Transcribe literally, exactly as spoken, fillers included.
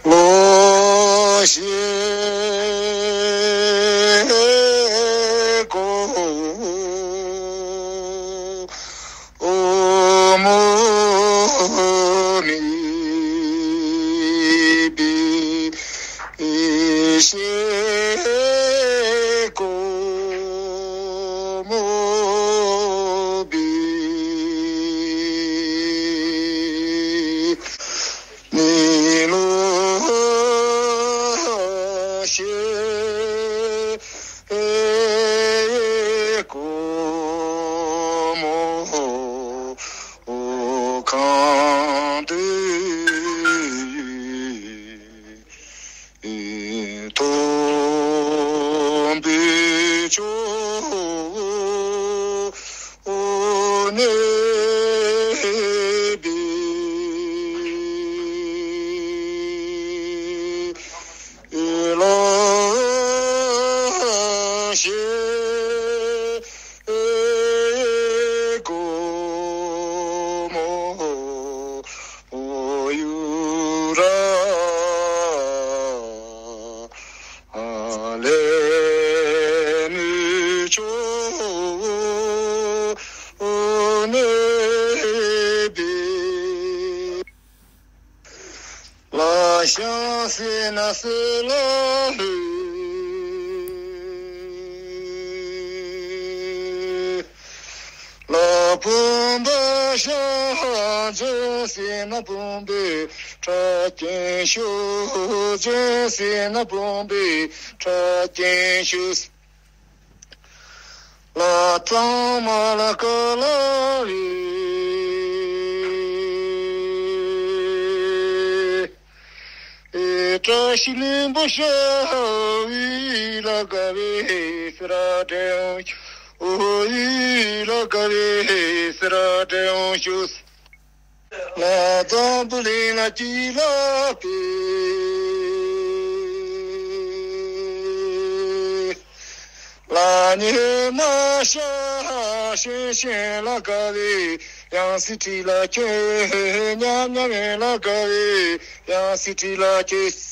ལོ་ཤེས་གོ། འོ་མོ་མི་བི་ཤེས་གོ་མོ་བི། ནི་ལོ་ཤེས་གོ་མོ་ཁང་དུ་ཐོན་པའི་ཆོས། འོ་ནི་བི་ལོ་ཤེས་གོ་མོ་ཡུ་ར་ལེ་མི་ཆོས་ནི་བི། ལ་ཤང་ཟེར་ན་སི་ལ་ལུ། ལ་བུམ་པ་ཤ་ཇོ་ཟེར་ན་བུམ་པའི་ཁྲ་ཅན་ཤོ། ཇོ་ཟེར་ན་བུམ་པའི་ཁྲ་ཅན་ཤོ། ལ་གཙང་མ་ལ་ཀ་ལ་རི། ཨེ་བཀྲ་ཤིས་ལྷུན་པོ་ཤ་བི་ལ་ཀ་བི་སི་ར་དྲེའུ་ཤོ། ཨོ་ཡི་ལ་ཀ་བི་སི་ར་དྲེའུ་ཤོ། ལ་འཛམ་བུ་གླིང་ལ་སྐྱིད་ལ་པི། ལ་ཉི་མ་ཤ་ཤེ་ཤེ་ལ་ཀ་བི་ཡང་སི་ཁྲི་ལ་ཁྱེད། ཉམ་ཉམ་ལ་ཀ་བི་ཡང་སི་ཁྲི་ལ་ཁྱེད།